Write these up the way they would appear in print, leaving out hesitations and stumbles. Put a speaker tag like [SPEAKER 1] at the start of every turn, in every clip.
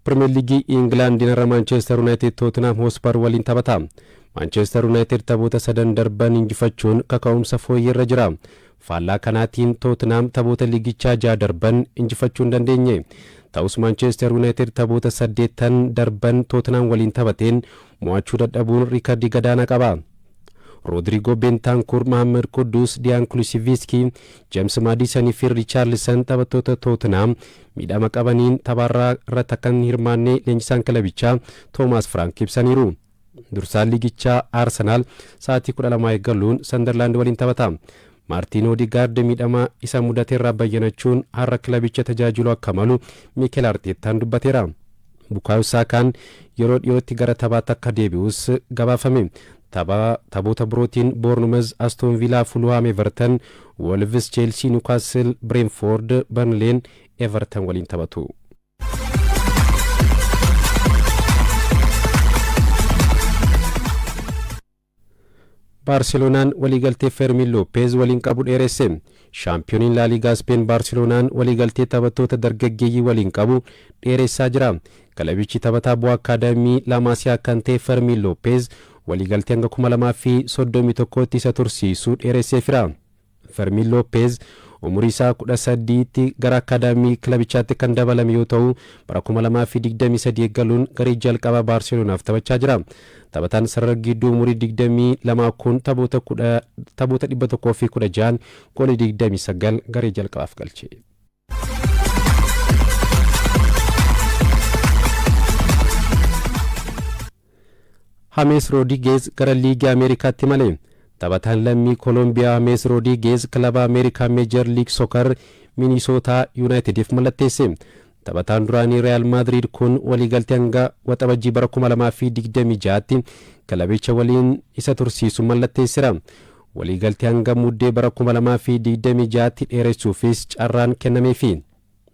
[SPEAKER 1] Pirimeer Liigii Ingilaandiin irra Maanchestar Yuunaayitid Tootenaam Hoosper waliin taphata. Maanchestar Yuunaayitid taphoota sadan darban injifachuun kaka'umsa fooyyee jira. Faallaa kanaatiin Tootenaam taphoota liigichaa ja'a darban injifachuu hin dandeenye. Ta'us Maanchestar Yuunaayitid taphoota saddeettan darban Tootenaam waliin taphateen mo'achuu dadhabuun riikardii gadaanaa qaba. Roodrigo Bentaankur, Mohaammed Kudus, Diyaan Kulusevski, James Maadisanii fi Richaarlisan taphattoota Tootenaam miidhama qabaniin tapharraa irratti akka hin hirmaanne leenjisaan kilabichaa Toomaas Firaank ibsaniiru. Dursaan liigichaa Arsenaal sa'aatii 12 eegaluun Sandarlaand waliin taphata. Maartiin Odegaard miidhama isa mudateerraa bayyanachuun har'a kilabicha tajaajilu akka malu Mikel Arteettaan dubbateera. Bukaayo Saakaan yeroo dhiyootti gara taphaatti akka deebi'us gabaafame. Taphoota birootiin Boornumez, Aston Villaa, Fulhaam, Everton, Wolves, Chelsea, Newcastle, Brentford, Burnley, Everton waliin taphatu. Baarseloonaan waliigaltee Fermin Loopeez waliin qabu dheeresse. Shaampiyooniin Laaliigaa Speen Baarseloonaan waliigaltee taphattoota dargaggeeyyii waliin qabu dheeressaa jira. Kilabichi taphataa bu'aa akaadaamii Laamaasiyaa kan ta'e Fermin Loopeez waliigaltee hanga 2031tti isa tursiisuu dheeresseefira. Fermin Loopeez umurii isaa 18tti gara akaadaamii kilabichaatti kan dabalame yoo ta'u, bara 2023 eegaluun garee jalqabaa Baarseloonaaf taphachaa jira. Taphataan sarara gidduu umurii 22 kun taphoota 116 goolii 29 garee jalqabaaf galche. Hamees Roodigeez gara liigii Ameerikaatti male. Taphataan lammii Koolombiyaa Hamees Roodigeez kilaba Ameerikaa Meejar Liig Sokar Minisootaa Yuunaayitediif mallatteesse. Taphataan duraanii Real Maadriid kun waliigaltee hanga Waxabajjii bara 2026tti kilabicha waliin isa tursiisu mallatteessira. Waliigaltee hanga Muddee bara 2026tti dheeressuufis carraan kennameefi.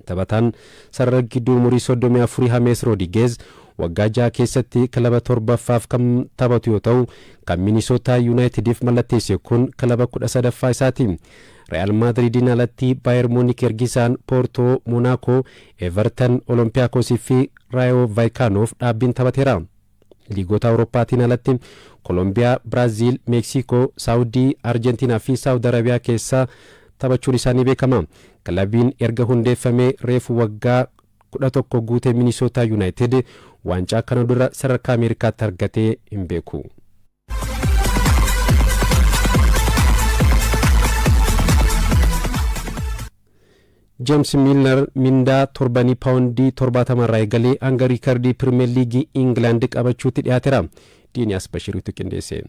[SPEAKER 1] Taphataan sarara gidduu umurii 34 Hamees Roodigeez waggaa 6 keessatti kilaba torbaffaaf kan taphatu yoo ta'u, kan Minisootaa Yuunaayitediif mallatteesse kun kilaba 13ffaa isaati. Real Maadriidiin alatti Baayer Muunik ergisaan Poortoo, Monaakoo, Everton, Olompiyaakosii fi Raayoo Vaayikaanoof dhaabbiin taphateera. Liigota Awurooppaatiin alatti Koolombiyaa, Biraaziil, Meeksikoo, Saawudii, Arjentiinaa fi Saawud Arabiyaa keessa taphachuun isaanii beekama. Kilabiin erga hundeeffamee reefu waggaa 11 guutee Minisootaa Yuunaayitid waancaa kana dura sadarkaa Ameerikaatti argatee hin beeku. James Milner mindaa torbanii paawundii 70 irraa eegalee hanga riikardii Pirimeer Liigii Ingilaand qabachuutti dhiyaateera. Diiniyaas Bashiriitu qindeesse.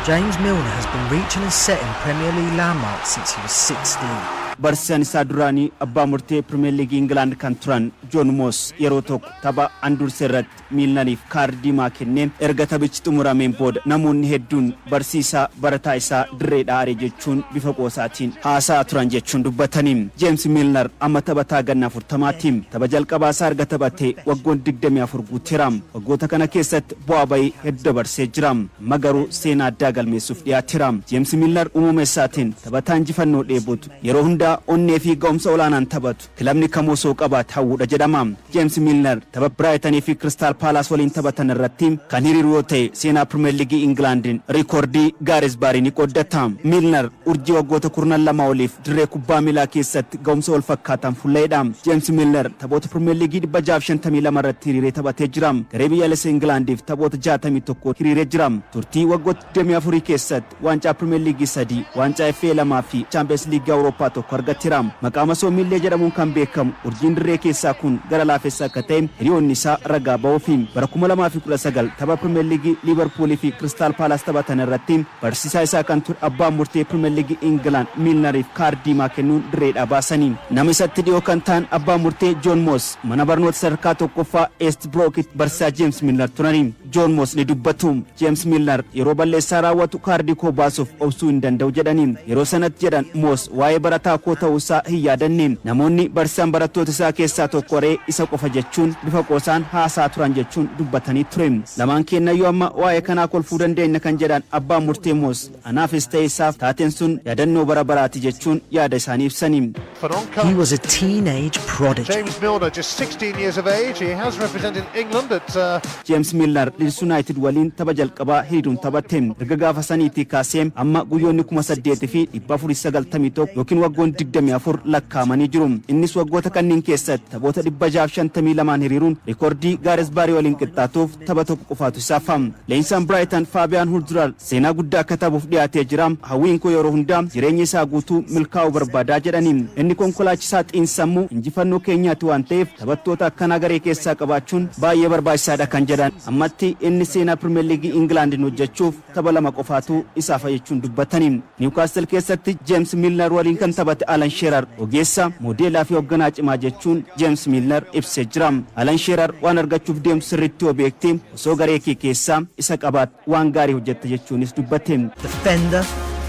[SPEAKER 2] James Milner has been reaching and setting Premier League landmarks since he was 16.
[SPEAKER 3] Barsiisaan isaa duraanii abbaa murtee Pirimeer Liigii Ingilaand kan turan Joon Moos yeroo tokko tapha Andurse irratti Miilnariif kaardii diimaa kennee, erga taphichi xumurameen booda namoonni hedduun barsiisaa barataa isaa dirreedhaa ari'e jechuun bifa qoosaatiin haasa'aa turan jechuun dubbatanii. Jeems Miilnar amma taphataa ganna 40ti. Tapha jalqabaa isaa erga taphatee waggoon 24 guuteera. Waggoota kana keessatti bu'aa bayii hedduu dabarsee jira. Amma garuu seenaa addaa galmeessuuf dhiyaateera. Jeems Miilnar uumama isaatiin taphataa injifannoo dheebotu, yeroo hundaa onnee fi ga'umsa olaanaan taphatu, kilabni kamuu osoo qabaate hawwuudha jedhama. Jeems Miilnar tapha Biraayitanii fi Kiristaal Paalaas waliin taphatan irratti kan hiriiru yoo ta'e, seenaa Pirimeer Liigii Ingilaandiin riikoordii Gaares Baarii ni qooddata. Miilnar urjii waggoota kurnan lama oliif dirree kubbaa miilaa keessatti ga'umsa wal fakkaataan fulla'edha. Jeems Miilnar taphoota Pirimeer Liigii 652 irratti hiriiree taphatee jira. Garee biyyaalessa Ingilaandiif taphoota 61 hiriiree jira. Turtii waggoota 24 keessatti waancaa Pirimeer Liigii sadii, waancaa FA lamaa fi Chaampiyeens Liigii Awurooppaa tokko argateera. Maqaa masoo Miillee jedhamuun kan beekamu urjiin dirree keessaa kun gara laafessa akka ta'e hiriyoonni isaa ragaa ba'uufi. Bara 2019 tapha Pirimeer Liigii Liivarpuulii fi Kiristaal Paalaas taphatan irratti barsiisaa isaa kan ture abbaan murtee Pirimeer Liigii Ingilaand Miilnariif kaardii diimaa kennuun dirreedhaa baasanii. Nama isatti dhiyoo kan ta'an abbaan murtee Joon Moos mana barnoota sadarkaa tokkoffaa Eest Birookitti barsiisaa Jeems Miilnar turani. Joon Moos ni dubbatu. Jeems Miilnar yeroo balleessaa raawwatu kaardii koo baasuuf obsuu hin danda'u jedhani. Yeroo sanatti, jedhan Moos, waa'ee barataa koo ta'uu isaa hin yaadanne. Namoonni barsiisaan barattoota isaa keessaa tokko ari'e isa qofa jechuun bifa qoosaan haasa'aa turan jechuun dubbatanii ture. Lamaan keennayyuu amma waa'ee kanaa kolfuu dandeenya kan jedhan abbaan murtee Moos, anaafis ta'e isaaf taateen sun yaadannoo bara baraati jechuun yaada isaanii ibsani.
[SPEAKER 4] And on
[SPEAKER 2] He
[SPEAKER 4] comes
[SPEAKER 2] was a teenage prodigy.
[SPEAKER 4] James Milner, just 16 years of age. He has represented England at
[SPEAKER 3] James Milner Leeds United waliin tapha jalqabaa hiriiruun taphatte. Erga gaafa saniitii kaasee amma guyyoonni 8491 yookiin waggoon 24 lakkaa'amanii jiru. Innis waggoota kanneen keessatti taphoota 652 hiriiruun rikoordii Gaares Baarii waliin qixxaatuuf tapha tokko qofaatu isaaf. Leenjisaan Brighton Faabiyaan Hurzular seenaa guddaa akka taphuuf dhiyaatee jira. Hawwiin koo yeroo hundaa jireenya isaa guutuu milkaa'uu barbaadaa jedhani. Inni konkolaachisaa xiinsammuu injifannoo keenyaati waan ta'eef, taphattoota akkanaa garee keessaa qabaachuun baay'ee barbaachisaadha kan jedhan. Ammatti inni seenaa Pirimeer Liigii Ingilaandin hojjechuuf tapha lama qofaatu isaaf jechuun dubbatani. Niwukaastil keessatti Jeems Milner waliin kan taphate Alan Sheerar ogeessa, moodeelaa fi hoogganaa cimaa jechuun Jeems Milner ibsee jira. Alan Sheerar waan argachuuf deemtu sirriitti yoo beekte, osoo garee kee keessaa isa qabaat waan gaarii hojjette jechuunis dubbate.
[SPEAKER 2] Defender,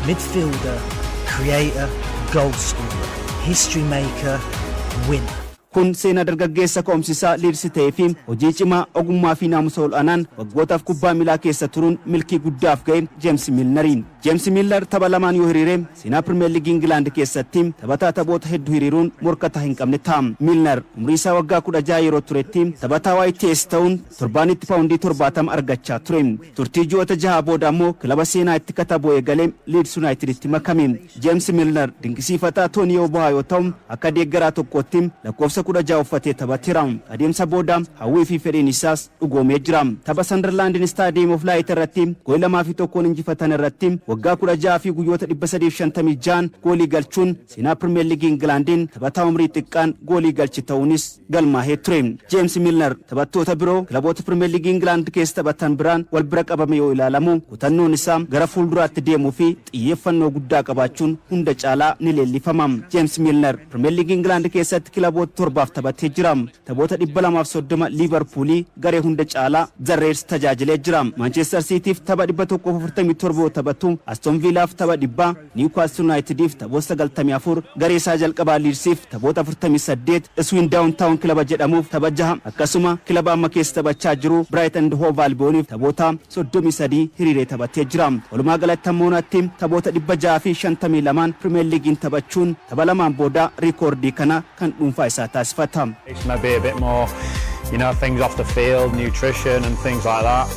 [SPEAKER 2] midfielder, creator, goal scorer, history maker, winner.
[SPEAKER 3] Kun seenaa dargaggeessa ka'umsisaa Liidsi ta'ee fi hojii cimaa, ogummaa fi naamusa ol'aanaan waggootaaf kubbaa miilaa keessa turuun milkii guddaaf ga'e Jeems Milneriin. Jeems Milner tapha lamaan yoo hiriire, seenaa Pirimeer Liigii Ingilaand keessatti taphataa taphoota hedduu hiriiruun morkataa hin qabne ta'a. Milner umrii isaa waggaa 16 yeroo turetti taphataa YTS ta'uun torbaanitti paawundii 70 argachaa ture. Turtii ji'oota 6 booda ammoo kilaba seenaa itti katabuu eegalee Leeds Uniteditti makame. Jeems Milner dinqisiifataa Toonii Yoobahaa yoo ta'u, akka deeggaraa tokkootti lakkoofsa 16 uffatee taphateera. Adeemsa booda hawwii fi fedhiin isaas dhugoomee jira. Tapha Sunderlandin Stadium of Light irratti goolii 2-1 injifatan irratti waggaa 16 fi guyyoota 356 goolii galchuun seenaa Pirimeer Liigii Ingilaandiin taphataa umrii xiqqaan goolii galchi ta'uunis galmaahee ture. James Milner taphattoota biroo kilaboota Pirimeer Liigii Ingilaand keessa taphatan biraan wal bira qabame yoo ilaalamu, kutannoon isaa gara fuulduraatti deemuu fi xiyyeeffannoo guddaa qabaachuun hunda caalaa ni leellifama. James Milner Pirimeer Liigii Ingilaand keessatti kilaboota torbaaf taphatee jira. Taphoota 230 Liivarpuulii garee hunda caalaa The Reds tajaajilee jira. Manchester Cityf tapha 147 taphatu, Aston Villaaf tapha 100, Newcastle Unitediif taphoota 94, garee isaa jalqabaa Leedsiif taphoota 48, Swindon Town kilaba jedhamuuf tapha jaha, akkasuma kilaba amma keessa taphachaa jiru Brighton and Hove Albioniif taphoota 33 hiriiree taphatee jira. Walumaa galatti ammoonatti taphoota 652 Pirimeer Liigiin taphachuun tapha lamaan booda riikoordii kana kan dhuunfaa isaa taasifata.
[SPEAKER 5] Maybe a bit more things off the field, nutrition and things like that.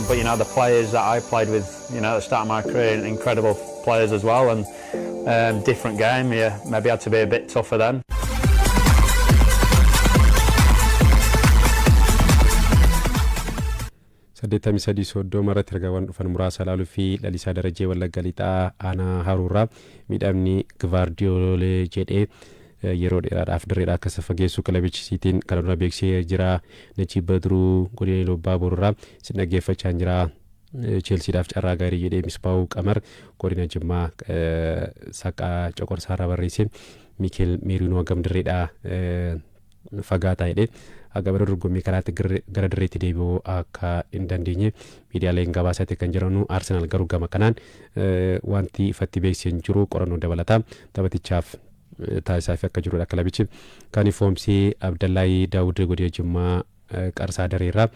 [SPEAKER 5] But the players that I played with at the start of my career, incredible players as well, and different game. Yeah, maybe had to be a bit tougher then.
[SPEAKER 1] 83 30 irratti ergaawwan dhufan muraasa ilaaluu fi Lalisaa Darajee Wallagga Lixaa aanaa Haruurraa miidhamni Gvaardiyoolee jedhee yeroo dheeraadhaaf dirreedhaa akka isa fageessu kilabichi Siitiin kana dura beeksisee jira. Najib Badruu godina Ilobbaa Boruurraa sin dhaggeeffachaa jira. Cheelsiidhaaf carraa gaarii jedhee Misbaa'uu Qamar godina Jimmaa Saqaa Coqorsaarraa barreesse. Miikeel Meeriinoo hagam dirreedhaa fagaataa jedhee, haga bara dorgommii kanaatti gara dirreetti deebi'uu akka hin dandeenye miidiyaaleen gabaasatti kan jiranu. Arsenaal garuu gama kanaan wanti ifatti beeksisee hin jiru, qorannoo dabalataa taphatichaaf taasisaa akka jirudha kilabichi. Kan ifoomsii Abdallaayii Daawud godina Jimmaa Qarsaa Dareerraa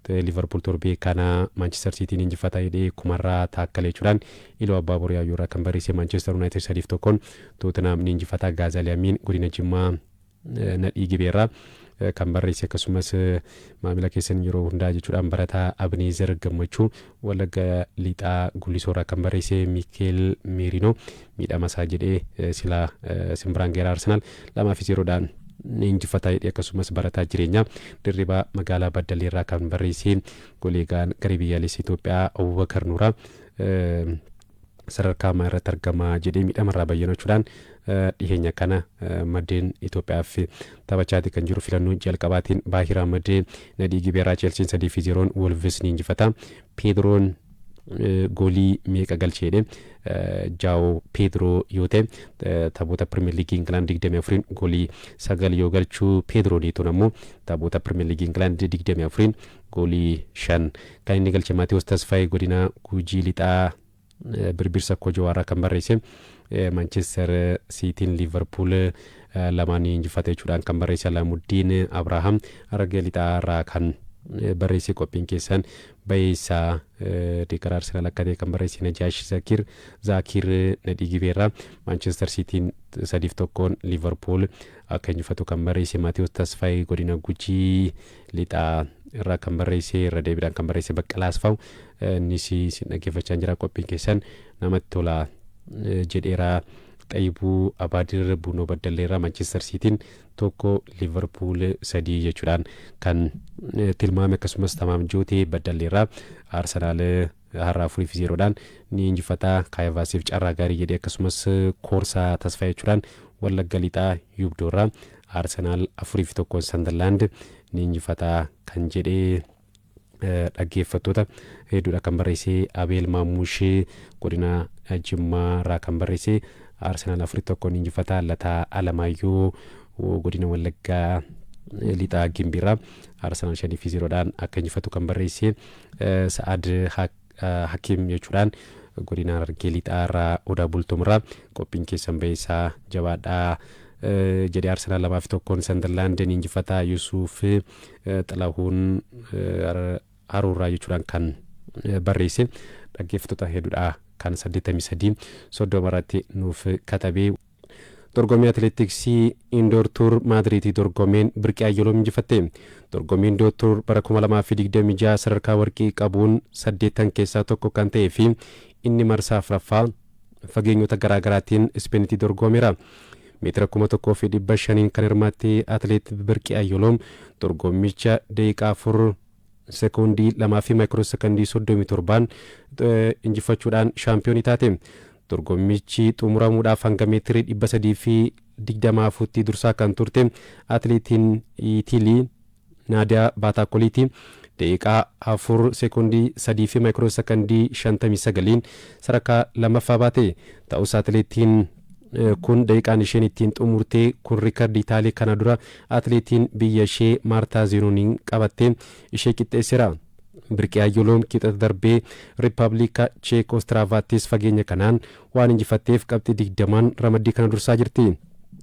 [SPEAKER 1] Liverpool torbee kana Manchester Cityin injifata jedhee. Kumarraa Taakkalee jechuudhaan Iluu Abbaa Boor Yaayyuu kan barreesse, Manchester United 3-1 Tottenham ni injifata. Gaazaalii Amiin godina Jimmaa Nadhii Gibeerraa kan barreesse, akkasumas maamila keessan yeroo hundaa jechuudhaan barataa Abneezer Gammachuu Wallagga Lixaa Gullisoorraa kan barreesse, Miikeel Meerinoo miidhama isaa jedhee silaa simbiraan geera Arsenaal 2-0dhaan ni injifataa jedhee. Akkasumas barataa Jireenyaa Dirribaa magaalaa Baddaleerraa kan barreesse, goleegaan garee biyyaalessa Itoophiyaa Abubakar Nuuraa sadarkaa ammaa irratti argama jedhee, miidhamarraa bayyanachuudhaan dhiheenya kana maddeen Itoophiyaaf taphachaati kan jiru filannoo jalqabaatiin. Baahir Ahmad Nadhii Gibeeraa Cheelsiin 3-0n Wolves ni injifata. Peedroon goolii meeqa galcheedhe? Jaao Peedroo yoo ta'e, taphoota Pirimeer Liigii Ingilaand 24 goolii sagal yoo galchuu, Peedroo Neetoon ammoo taphoota Pirimeer Liigii Ingilaand 24 goolii shan kan inni galche. Maatiyoos Tasfaayee godina Gujii Lixaa Birbirsa Kojowaarraa kan barreesse, Manchester Siitiin Liverpool lamaan injifate jechuudhaan kan barreesse. Alaamuddiin Abrahaam Harargee Lixaarraa kan barreesse, qophiin keessan Bayeessaa deeggaraa Arsenaal akka ta'e kan barreesse Najaash Zakir Zaakir Nadhii Gibeerraa, Maanchestar Siitiin 3-1n Liivarpuul akka injifatu kan barreesse Maatiyus Tasfaayee godina Gujii Lixaa irraa kan barreesse, irra deebiidhaan kan barreesse Baqqalaa Asfaaw, innis isin dhaggeeffachaa jira, qophiin keessan namatti tola jedheera. Xayyibuu Abaadir Bunoo Baddalleerraa Maanchestar Siitiin 1, Liivarpuul 3 jechuudhaan kan tilmaame, akkasumas Tamaam Jootee Baddalleerraa Arsenaal har'a 4-0dhaan ni injifataa, Kaayivaasiif carraa gaarii jedhee, akkasumas Koorsaa Tasfaa jechuudhaan Wallagga Lixaa Yubdoorraa Arsenaal 4-1n Sandarlaand ni injifataa kan jedhee dhaggeeffattoota hedduudha kan barreesse. Abeel Maamushee godina Jimmaa irraa kan barreesse Arsenaal 4-1n injifataa. Lataa Alamaayyoo godina Wallaggaa Lixaa Gimbiirraa Arsenaal 5-0dhaan akka injifatu kan barreesse. Sa'aad Hakiim jechuudhaan godina Harargee Lixaa irraa Odaa Bultumirraa qophiin keessan baheessaa, jabaadhaa jedhee, Arsenaal 2-1n Sandarlaand ni injifataa. Yusuuf Xilahuun Haruurraa jechuudhaan kan barreesse dhaggeeffattoota hedduudha kan 83 30 irratti nuuf katabee. Dorgommii atileetiksii Indoor Tour Maadriitii dorgomeen Birqee Ayyaloom injifatte. Dorgommii Indoor Tour bara 2026 sadarkaa warqii qabuun saddeettan keessaa tokko kan ta'ee fi inni marsaa afuraffaa fageenyota garaagaraatiin Ispeenitti dorgomeera. Meetira 1500n kan hirmaatte atileet Birqee Ayyaloom dorgommicha daqiiqaa 4 sekoondii 2 fi maayikiroo sekondii 37n injifachuudhaan shaampiyoonii taate. Dorgommichi xumuramuudhaaf hanga meetirii 320 afuutti dursaa kan turte atileetiin Itiilii Naadiyaa Baataakoliiti. Daqiiqaa 4 sekoondii 3 fi maayikiroo sekondii 59n sadarkaa lammaffaa baate. Ta'us atileetiin kun daqiiqaan isheen ittiin xumurte kun riikardii Itaalii kana dura atileetiin biyya ishee Maartaa Zeenooniin qabatte ishee qixxeesseera. Birqee Ayyoloom qixxata darbee Riippaabilika Cheek Oostiraavaattis fageenya kanaan waan injifatteef qabxii 20n ramaddii kana dursaa jirti.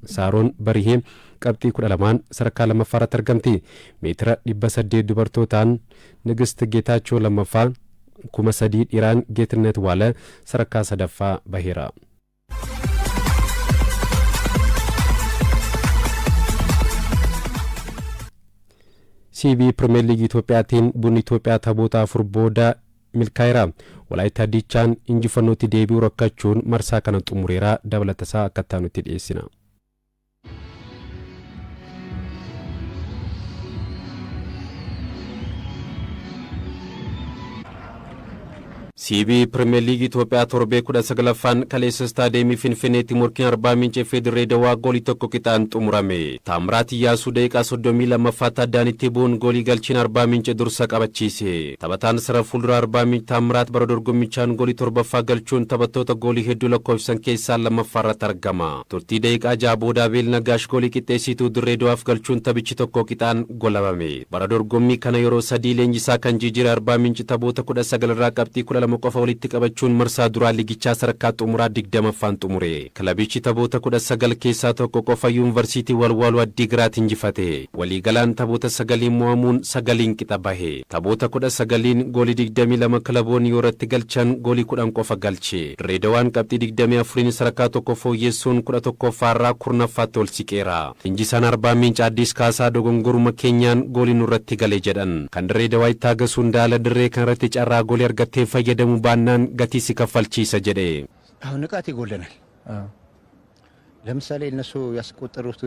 [SPEAKER 1] Saaroon Barihee qabxii 12n sadarkaa lammaffaa irratti argamti. Meetira 800 dubartootaan Nigist Geetaachoo lammaffaa, 3000 dhiiraan Geetnet Waale sadarkaa sadaffaa baheera. CBE Pirimeer Liigii Itoophiyaatiin Bunni Itoophiyaa taphoota afur booda milkaa'eera. Walaayittaa Diichaan injifannootti deebi'uu rakkachuun marsaa kana xumureera. Dabalatasaa akka itti dhiyeessina. CBE Pirimeer Liigii Itoophiyaa torbee 19ffaan kaleessa istaadeemii Finfinneetti morkiin Arbaa Mincee fi Dirree Dawaa goolii tokko qixaan xumurame. Taamiraat Iyyaasuu daqiiqaa 32ffaatti addaan itti bu'uun goolii galchiin Arbaa Mincee dursa qabachiise. Taphataan sarara fuuldura Arbaa Mincee Taamiraat bara dorgommichaan goolii torbaffaa galchuun taphattoota goolii hedduu lakkoofsisan keessaa lammaffaa irratti argama. Turtii daqiiqaa 6 booda Abeel Nagaash goolii qixxeessituu Dirree Dawaaf galchuun taphichi tokko qixaan golabame. Bara dorgommii kana yeroo sadii leenjisaa kan jijjiire Arbaa Minci taphoota 19 irraa qabxii 12 qofa walitti qabachuun marsaa duraa ligichaa sadarkaa xumuraa 20ffaan xumure. Kilabichi taphoota 19 keessaa tokko qofa Yuunivarsiitii Walwaaluu Addiigiraat injifate. Waliigalaan taphoota sagaliin mo'amuun sagaliin qixa bahe. Taphoota 19n goolii 22 kilaboonni yoo irratti galchan goolii 10 qofa galche. Dirree Dawaan qabxii 24n sadarkaa tokko fooyyessuun 11ffaarraa 10ffaatti ol siqeera. Leenjisaan Arbaa Miinc Addis Kaasaa dogongoruma keenyaan goolii nurratti gale jedhan. Kan Dirree Dawaa itti aagasuun daala dirree kanarratti carraa goolii argattee fayyadamuu baannaan gatii si kaffalchiisa jedhe.
[SPEAKER 6] አሁን ንቃት ይጎለናል። ለምሳሌ እነሱ ያስቆጠሩት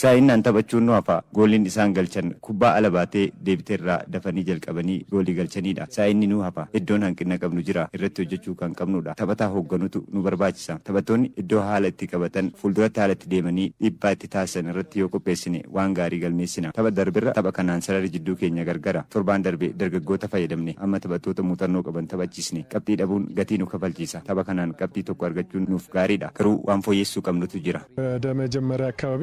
[SPEAKER 7] Saayinaan taphachuun nu hafa. Gooliin isaan galchan kubbaa ala baatee deebiteerraa dafanii jalqabanii goolii galchanidha. Saayinni nu hafa. Iddoon hanqina qabnu jira. Irratti hojjechuu kan qabnudha. Taphataa hoogganutu nu barbaachisa. Taphattoonni iddoo haala itti qabatan, fuulduratti haala itti deemanii dhiibbaa itti taasisan irratti yoo qopheessine waan gaarii galmeessina. Tapha darbirra tapha kanaan sararri jidduu keenya gargara. Torbaan darbe dargaggoota fayyadamne, amma taphattoota muuxannoo qaban taphachiisne. Qabxii dhabuun gatii nu kafalchiisa. Tapha kanaan qabxii tokko argachuun nuuf gaariidha. Garuu waan fooyyessuu qabnutu jira.
[SPEAKER 8] ወደ መጀመሪያ አካባቢ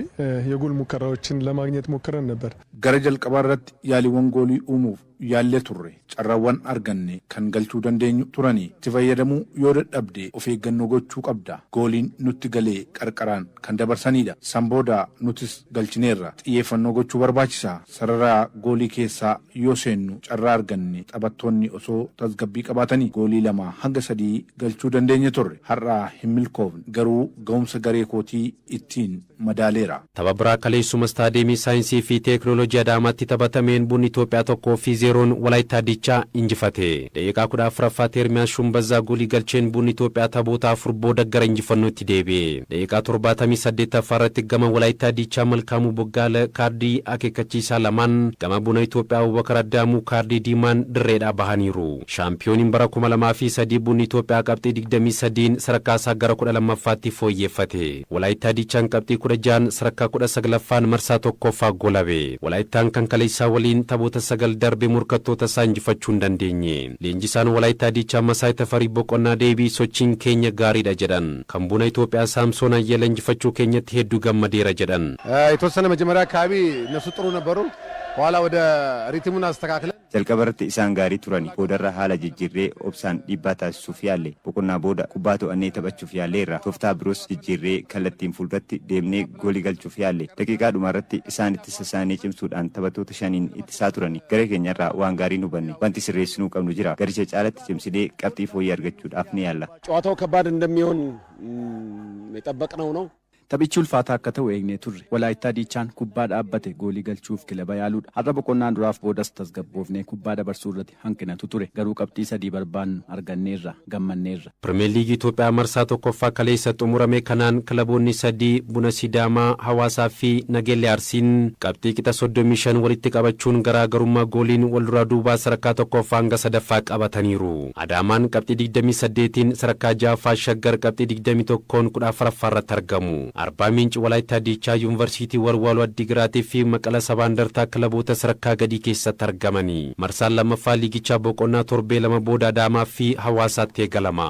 [SPEAKER 8] የጎል ሙከራዎችን ለማግኘት ሞክረን ነበር።
[SPEAKER 9] Gara jalqabaa irratti yaaliiwwan goolii uumuuf yaallee turre. Carraawwan arganne kan galchuu dandeenyu turanii itti fayyadamuu yoo dadhabde of eeggannoo gochuu qabda. Gooliin nutti galee qarqaraan kan dabarsanidha. San booda nutis galchineerra. Xiyyeeffannoo gochuu barbaachisa. Sarara goolii keessaa yoo seennu carraa arganne taphattoonni osoo tasgabbii qabaatanii goolii lama hanga sadii galchuu dandeenya turre. Har'a hin milkoofne, garuu ga'umsa garee kootii ittiin madaaleera.
[SPEAKER 1] Tapha biraa kaleessuma Istaadiyeemii Saayinsii fi Teeknooloojii Adaamaatti taphatameen Bunni Itoophiyaa 1-0n Walaayittaa Diichaa injifate. Daqiiqaa 14ffaa Ermiyaas Shumbazzaa goolii galcheen Bunni Itoophiyaa taphoota afur booda gara injifannootti deebi'e. Daqiiqaa 78ffaa irratti gama Walaayittaa Diichaa Malkaamuu Boggaala kaardii akeekkachiisaa lamaan, gama Buna Itoophiyaa Abubakar Addaamuu kaardii diimaan dirreedhaa bahaniiru. Shaampiyooniin bara 2003 Bunni Itoophiyaa qabxii 23n sadarkaa isaa gara 12ffaatti fooyyeffate. Walaayittaa Diichaan qabxii 16n sadarkaa 19ffaan marsaa tokkoffaa golabe. Walaayittaan kan kaleessaa waliin taphoota sagal darbe morkattoota isaa injifachuu hin dandeenye. Leenjisaan Walaayittaa Diichaa Masaay Tafarii boqonnaa deebii sochiin keenya gaariidha jedhan. Kan Buna Itoophiyaa Saamsoon Ayyala injifachuu keenyatti hedduu gammadeera jedhan.
[SPEAKER 4] የተወሰነ መጀመሪያ አካባቢ እነሱ ጥሩ ነበሩ። በኋላ ወደ ሪትሙን አስተካክለን
[SPEAKER 7] Jalqaba irratti isaan gaarii turani. Boodarra haala jijjiirree obsaan dhiibbaa taasisuuf yaalle. Boqonnaa booda kubbaa to'annee taphachuuf yaalleerra. Tooftaa biroos jijjiirree kallattiin fuulduratti deemnee goolii galchuuf yaalle. Daqiiqaa dhumarratti isaan ittisa isaanii cimsuudhaan taphattoota shaniin ittisaa turani. Garee keenyarraa waan gaarii nu hubanne. Wanti sirreessinuu qabnu jira. Garicha caalatti cimsinee qabxii fooyyee argachuudhaaf ni yaalla.
[SPEAKER 10] ጨዋታው ከባድ እንደሚሆን የጠበቅነው ነው።
[SPEAKER 3] Taphichi ulfaataa akka ta'u eegnee turre. Walaayittaa Diichaan kubbaa dhaabbate goolii galchuuf kilaba yaaluudha. Har'a boqonnaan duraaf boodas tasgabboofnee kubbaa dabarsuu irratti hanqinatu ture. Garuu qabxii sadii barbaannu arganneerra, gammanneerra.
[SPEAKER 1] Pirimeer Liigii Itoophiyaa marsaa tokkoffaa kaleessa xumurame kanaan kilaboonni sadii, Buna Sidaamaa, Hawaasaa fi Nageellee Arsiin, qabxii qixa 35 walitti qabachuun garaagarummaa gooliin wal duraa duubaa sadarkaa tokkoffaa hanga sadaffaa qabataniiru. Adaamaan qabxii 28n sadarkaa ja'affaa, Shaggar qabxii 21n 14ffaa irratti argamu. Arbaa Miinci, Walaayittaa Diichaa, Yuunivarsiitii Walwaaloo Addigiraatii fi Maqala Sabaa Indartaa kilaboota sadarkaa gadii keessatti argamani. Marsaan lammaffaa liigichaa boqonnaa torbee 2 booda Adaamaa fi Hawaasaatti eegalama.